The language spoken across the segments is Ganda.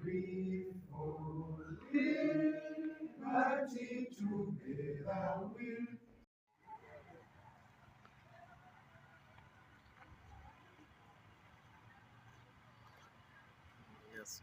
Free for liberty, together we'll. Yes.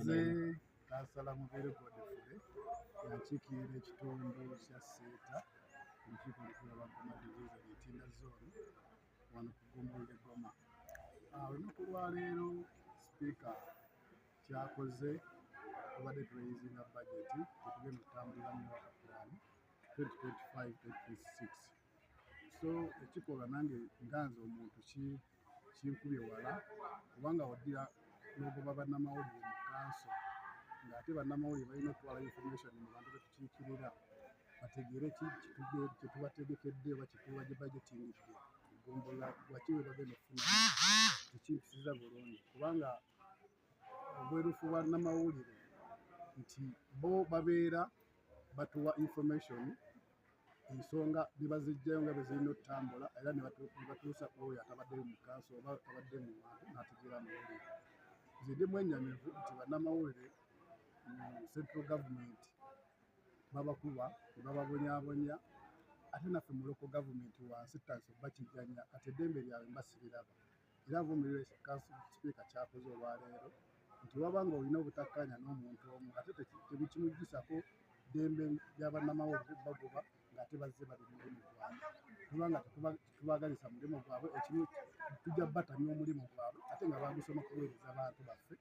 Nze Kansala Mubeere Godfrey yakiikirira ekitundu kya Seeta mu lukiiko olukulu lwa Goma Division Ntinda Zone wano ku ggombolola e Goma. Olunaku lwaleero sipiika kyakoze tubadde turaisinga budget tetugenda okutambulira mu work plan 2025-2026. So ekikolwa nange nga nze omuntu kinkubye wala kubanga oddira n'ogoba bannamawulire mu kanso ng'ate bannamawulire balina okutwala information mu bantu betukiikirira bategeere ki kyetubategekedde oba kyetubajetingidde eggombolola waki we bagenda okufuna tekimpisiza bulungi kubanga obwerufu bwa bannamawulire nti bo babeera batuwa information ensonga ne baziggyayo nga bwe zirina okutambula era ne batuusa ku oyo atabaddeyo mu kanso oba atabadde mu bantu n'ategeera amawulire. Nze ndi mwennyamivu nti bannamawulire mu central government babakuba ne bababonyaabonya ate naffe mu local government wansi tutandise okubakijjanya kati eddembe lyabwe mba siriraba. Era nvumirira sipiika ky'akoze olwaleero nti waba nga olina obutakkaanya n'omuntu omu ate tekimuggyisako ddembe lya bannamawulire bagoba ng'ate bazze bali mu mulimu gwabwe kubanga tetubaagaliza mulimu gwabwe ekimu tujja batamya omulimu gwabwe ate nga bagusoma kuweereza bantu baffe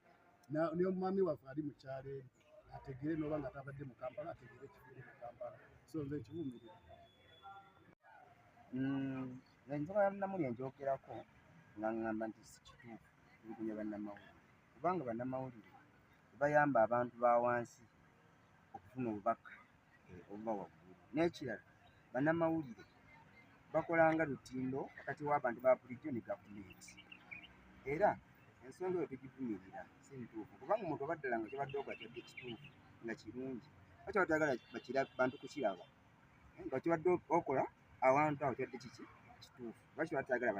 n'omwami waffe ali mu kyalo eri ategeere n'oba nga tabadde mu Kampala ategeere ekivudde mu Kampala. So nze nkivumirira. Ensonga ya bannamawulire njogerako nga ŋŋamba nti si kituufu okutulugunya bannamawulire kubanga bannamawulire bayamba abantu ba wansi okufuna obubaka obuva waggulu. N'ekirala bannamawulire bakola nga lutindo wakati w'abantu ba bulijjo ne gavumenti era ensonga eyo tugivumirira si ntuufu kubanga omuntu oba ddala nga kyobadde okola kyadde kituufu nga kirungi lwaki oba toyagala bantu kukiraba nga kyobadde okola awantu awo kyadde kiki kituufu lwaki oba toyagala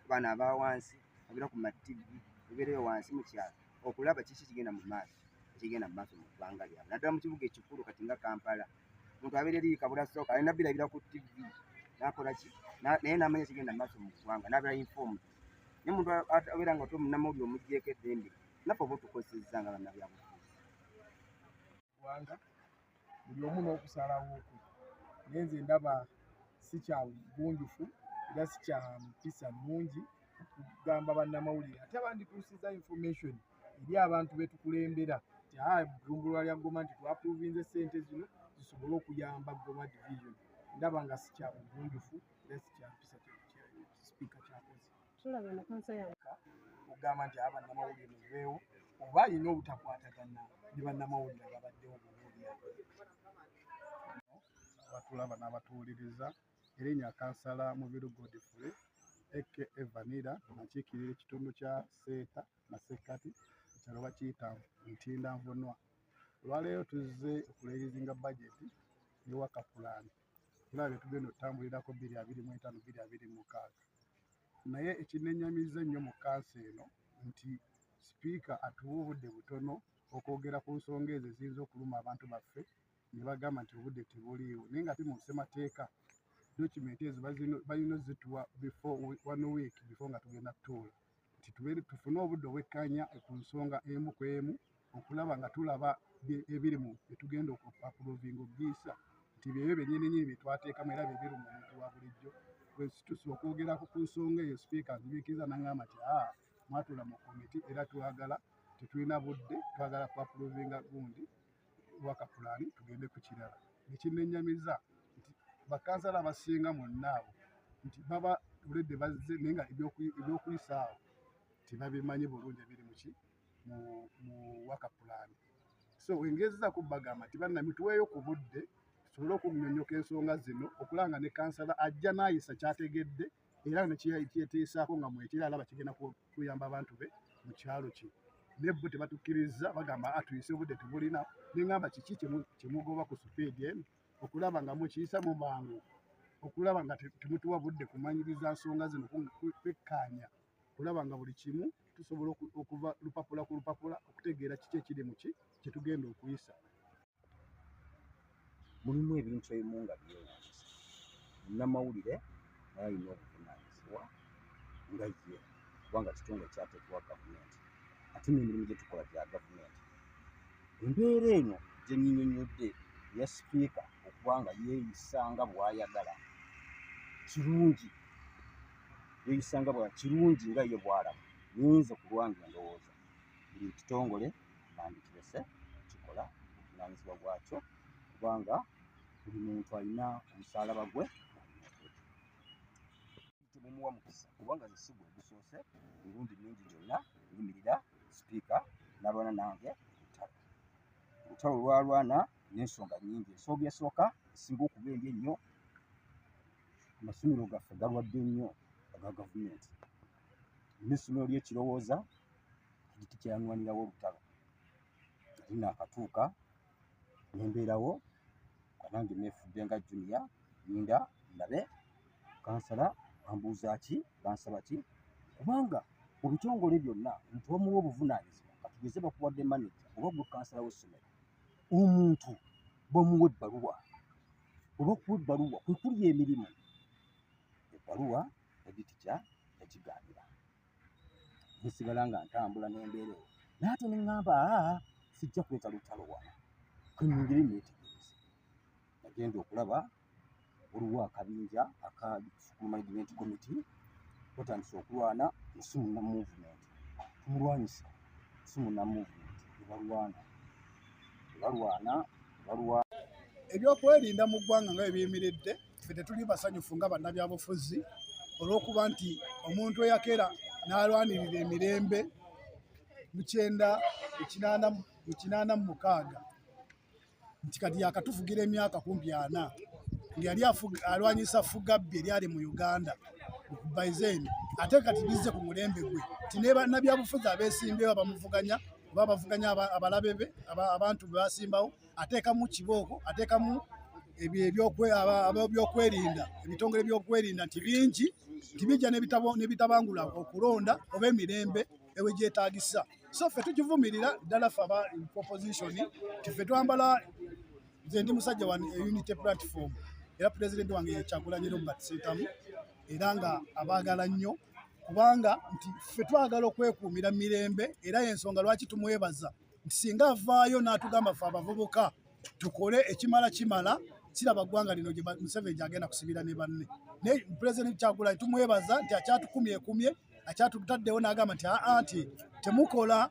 bano aba wansi babeera ku ma TV babeereyo wansi mu kyalo okulaba kiki kigenda mu maaso ekigenda mu maaso mu ggwanga lyabwe naddala mu kibuga ekikulu kati nga Kampala omuntu abeera eri Kabula sooka alina birabira ku TV n'akola ki naye n'amanya ekigenda mu maaso mu ggwanga n'abeera informed. Naye omuntu abeera nga munnamawulire omuggyeko eddembe naffe oba otukosezza nga bannabyabufuzi. Ggwanga buli omu n'okusalawo kwe naye nze ndaba Si kya bugunjufu era si kya mpisa nnungi okugamba bannamawulire, ate bandituusiza information eri abantu betukulembera nti aa ggombolola lya Goma nti twaapprovinze ssente zino zisobole okuyamba Goma Division. Ndaba nga si kya bugunjufu era si kya mpisa sipiika kyakoze. Tulaba eno kanso yange. Okugamba nti aba bannamawulire muveewo, oba alina obutakwatagana ne bannamawulire ababaddewo bubuulyawo. Abatulaba n'abatuwuliriza, erinnya Kansala Mubiru Godfrey aka Vanilla, akiikirira ekitundu kya Seeta Masekkati, ekyalo bakiyita Ntinda Nvunwa. Olwaleero tuzze okuraisinga budget ne work plan, tulaba bye tugenda okutambulirako 2025 2026. Naye ekinnenyamiza ennyo mu kanso eno nti sipiika atuwa obudde butono okwogera ku nsonga ezo eziyinza okuluma abantu baffe, ne bagamba nti obudde tebuliiwo, naye nga ate mu ssemateeka document ezo balina ozituwa before one week before nga tugenda kutuula, nti tubeere tufune obudde obwekkanya ku nsonga emu ku emu, okulaba nga tulaba ebiri mu bye tugenda okuapprovinga okugiyisa, nti byebyo byennyini bye twateekamu era bye biri mu muntu wa bulijjo. Bwe situse okwogerako ku nsonga eyo, sipiika nzibiikiriza n'aŋŋamba nti aa mwatuula mu komiti era twagala tetulina budde, twagala kuapprovinga gundi work plan tugende ku kirala. Nekinnenyamiza nti bakansala abasinga mwonna abo nti baba already bazze, naye nga ebyokuyisa awo tebabimanyi bulungi ebiri muki mu work plan. So engezaako bagamba nti bannami tuweeyo ku budde tusobole okunnyonnyoka ensonga zino, okulaba nga ne kansala ajja n'ayisa kyategedde era nekyeteesaako nga mwekiri alaba kigenda kuyamba abantu be mu kyalo kye. Naye bo tebatukkiriza, bagamba atuyise obudde tebulina. Neŋŋamba kiki kyemugoba ku speed eno okulaba nga mukiyisa mu mangu, okulaba nga temutuwa budde kumanyiriza nsonga zino, kwekkaanya kulaba nga buli kimu tusobola okuva lupapula ku lupapula okutegeera kiki ekiri muki kyetugenda okuyisa. Mulimu ebintu ebimu nga byewuunyisa. Munnamawulire naye alina obuvunaanyizibwa nga ye, kubanga kitongole kyateekebwa gavumenti ate n'emirimu gye tukola gya gavumenti. Embeera eno gye nnyinyonnyodde eya sipiika okuba nga yeeyisa nga bw'ayagala kirungi, yeeyisa nga bwa kirungi nga ye bw'alaba. Nnyinza ku lwange ndowooza buli kitongole bandikirese kikola obuvunaanyizibwa bwakyo, kubanga buli muntu alina omusaalaba gwe temumuwa mukisa, kubanga nze si gwe gusoose emirundi mingi gyonna nyimirira sipiika n'alwana nange olutalo. Olutalo lwalwana n'ensonga nnyingi. Ensonga esooka esinga okuba embi ennyo, amasomero gaffe galwadde nnyo aga gavumenti. N'essomero ly'Ekirowooza tikyanwanirawo olutalo, ate naakatuuka nembeerawo nga nange neefudde nga junior, ninda ndabe kansala bambuuza ki, bansaba ki, kubanga mu bitongole byonna omuntu bamuwa obuvunaanyizibwa. Katugeze bakuwadde manager oba gwe kansala w'essomero, omuntu bamuwa ebbaluwa, bwe bakuwa ebbaluwa kwe kuli emirimu. Ebbaluwa editikya yagigaanira, nsigala nga ntambula n'embeera eyo, naye ate ne ŋŋamba aa sijja kuleeta lutalo wano, kannyingire neetegereze. Nagenda okulaba waliwo akabinja aka school management committee batandise okulwana nsi muna movement, tumulwanyisa nsi muna movement, ne balwana ne balwana ne balwana. Ebyokwerinda mu ggwanga nga bwe biyimiridde, ffe tetuli basanyufu nga bannabyabufuzi, olw'okuba nti omuntu eyakeera n'alwanirira emirembe mu 1986 nti kati yakatufugira emyaka kumpi 40 ng'yali alwanyisa ffugabbi eryali mu Uganda by then, ate kati bizze ku mulembe gwe nti ne bannabyabufuzi abeesimbyewo abamuvuganya oba abavuganya abalabe be, abantu be basimbawo, ateekamu kibooko, ateekamu ebyokwerinda, ebitongole by'okwerinda nti bingi, nti bijja n'ebitabangula okulonda oba emirembe ewe gyetaagisa. So ffe tukivumirira ddala ffe aba opposition nti ffe twambala, nze ndi musajja wa Unity Platform era pulezidenti wange ye Kyagulanyi Robert Ssentamu, era nga abaagala nnyo, kubanga nti ffe twagala okwekuumira mirembe, era y'ensonga lwaki tumwebaza nti singa avaayo n'atugamba ffe abavubuka tukole ekimala kimala. Siraba ggwanga lino gye Museveni gy'agenda kusibira ne banne. Naye Pulezidenti Kyagulanyi tumwebaza nti akyatukumyekumye, akyatutaddewo n'agamba nti aa nti temukola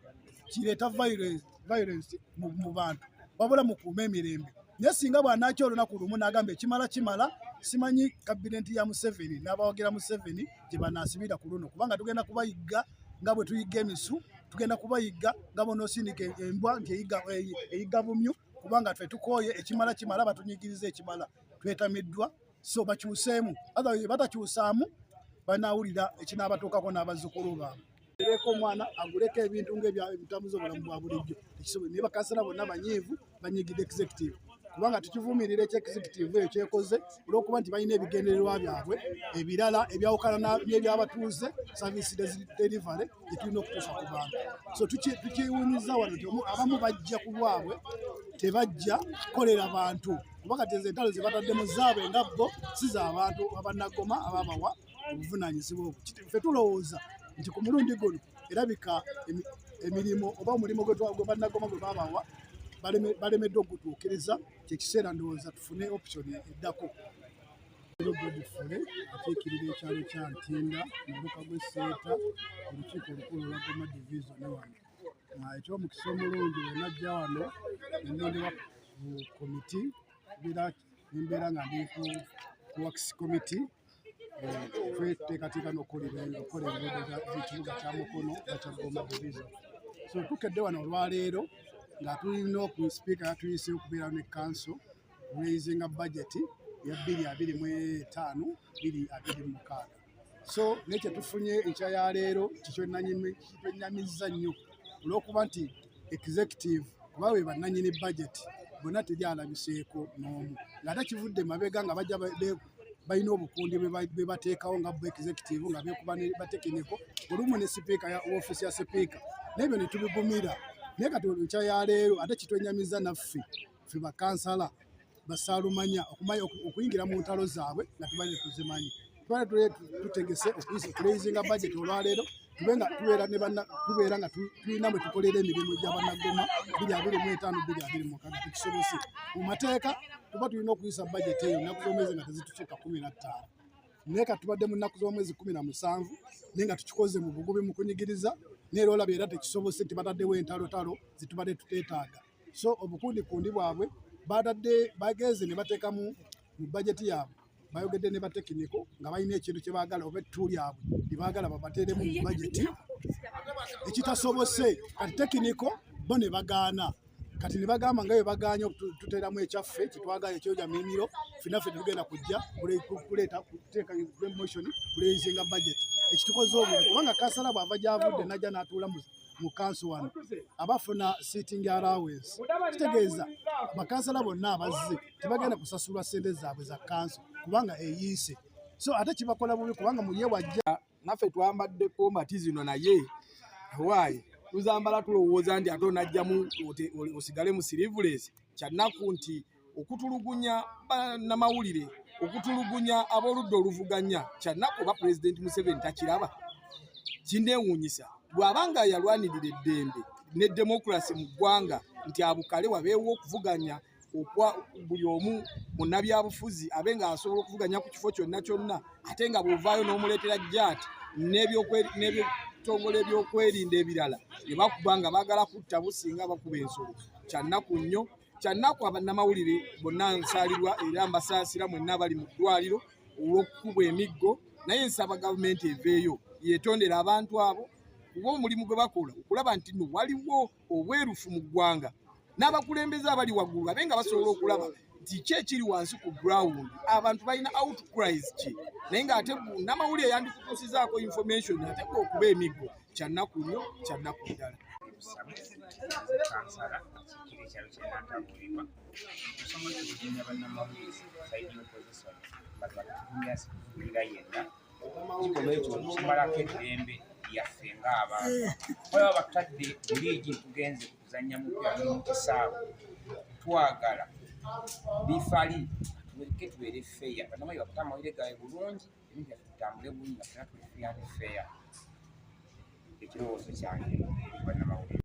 kireeta violence mu bantu, wabula mukuume emirembe. Naye singa bw'anaakya olunaku lumu n'agamba ekimala kimala, simanyi kabineti ya Museveni n'abawagira Museveni gye banaasibira ku luno, kubanga tugenda kubayigga nga bwe tuyigga emisu, tugenda kubayigga nga bw'onoosindika embwa nti eyigga bumyu, kubanga ffe tukooye ekimala kimala, batunyigiriza ekimala, twetamiddwa. So bakyuseemu, otherwise batakyusaamu banaawulira ekinaabatuukako n'abazzukulu baabwe. Ereko omwana aguleko ebintu ng'ebyabitambuza obulamu bwa bulijjo tekisobola. Naye bakansala bonna banyiivu, banyigidde executive, kubanga tukivumirira ekya executive eyo kyekoze, olw'okuba nti balina ebigendererwa byabwe ebirala ebyawukana n'ebyabatuuze, service delivery gye tulina okutuusa ku bantu. So tukyewuunyiza wano nti abamu bajja ku bwabwe, tebajja kukolera bantu, kuba kati ezo entalo ze bataddemu zaabwe nga bo si z'abantu abannagoma ababawa obuvunaanyizibwa obwo. Ffe tulowooza nti ku mulundi guno erabika emirimu oba omulimu gwe bannagoma gwe babawa balemeddwa okugutuukiriza. Kyekiseera ndowooza tufune option eddako. Godfrey akiikirira ekyalo kya Ntinda mu muluka gw'e Seeta, olukiiko olukulu olwa Goma Division wano. Ekyomukisa omulungi, bwe najja wano ne nnondebwa ku komiti, nembeera nga ndi ku works committee, tweteekateeka n'okukola enguudo z'ekibuga kya Mukono oba kya Goma Division. So tukedde wano olwaleero nga tulina oku sipiika yatuyise okubeera ne council raisinga budget ya 2025 2026. So naye kyetufunye enkya ya leero kitwennyamizza nnyo, olw'okuba nti executive, kuba be bannannyini budget, bonna teri alabiseeko n'omu, ng'ate kivudde mabega nga bajja balina obukundi bwe bateekawo nga bo executive, nga beekuba ne batekiniko olumu ne sipiika ya ofiisi ya sipiika, n'ebyo ne tubigumira. Naye kati enkya ya leero ate kitwennyamiza naffe ffe bakansala basaalumanya okumanya okuyingira mu ntalo zaabwe nga tubadde tuzimanyi. Tubadde tutegese okuraisinga budget olwaleero, tube nga tubeera ne banna, tubeera nga tulina bwe tukolera emirimu gya bannagoma 2025 2026. Tekisobose. Mu mateeka tuba tulina okuyisa budget eyo ennaku z'omwezi nga tezitusukka 15, naye kati tubadde mu nnaku z'omwezi 17, naye nga tukikoze mu bugubi, mu kunyigiriza, naye era olaba era tekisobose nti bataddewo entalotalo zetubadde tuteetaaga. So obukundikundi bwabwe batadde bagenze ne bateekamu mu bajeti yaabwe, bayogedde ne batekiniko nga balina ekintu kye baagala oba ettu lyabwe lye baagala babateeremu mu bajeti, ekitasobose. Kati tekiniko bo ne bagaana, kati ne bagamba nga bwe bagaanye, tuteeramu ekyaffe kyetwagala ekyoja mimiro, ffenna ffe tetugenda kujja kuleeta kuteeka motion kuraisinga budget. Ekitukoze obubi, kubanga kansala bw'ava gy'avudde n'ajja n'atuula mu kanso wano, abafuna sitting allowance, kitegeeza bakansala bonna abazze tebagenda kusasulwa ssente zaabwe za kanso kubanga eyiise. So ate kibakola bubi kubanga muye wajja. Naffe twambadde kombati zino, naye waayi tuzambala tulowooza nti ate onajjamu osigale mu sleeveless. Kyannaku nti okutulugunya bannamawulire, okutulugunya ab'oludda oluvuganya, kyannaku. Oba Pulezidenti Museveni takiraba? Kinneewuunyisa bw'aba nga yalwanirira eddembe ne demokulasi mu ggwanga, nti abukale wabeewo okuvuganya okwa buli omu munnabyabufuzi abe ng'asobola okuvuganya ku kifo kyonna kyonna, ate nga bw'ovaayo n'omuleetera jaati n'ebitongole ebyokwerinda ebirala ne bakuba nga baagala kutta businga bakuba ensolo. Kyannaku nnyo, kyannaku. Abannamawulire bonna nsaalirwa era mbasaasira mwenna abali mu ddwaliro olw'okukubwa emiggo, naye nsaba gavumenti eveeyo yeetondera abantu abo, kuba omulimu gwe bakola okulaba nti nno waliwo obwerufu mu ggwanga, n'abakulembeze abali waggulu babe nga basobola okulaba nti ki ekiri wansi ku ground, abantu balina outcries ki, naye ng'ate namawulire yandikutuusizaako information, ate gwe okuba emiggo, kyannaku nnyo, kyannaku ddala. Kansala akiikira ekyalo kye Nantabuulirwa, ensonga y'okutulugunya bannamawulire, side opposition batutulugunya situvumirira yenna. Ekikolwa ekyo kimalako eddembe lyaffe ng'abantu. Baba batadde mu liigi, tugenze kuzannya mupiira mu kisaawe, twagala bifali tuleke tubeere fair, bannamawulire bakwate amawulire gaabwe bulungi, ebintu byaffe tutambule bulungi nga ffenna tuli free and fair. Ekirowoozo kyange eri bannamawulire.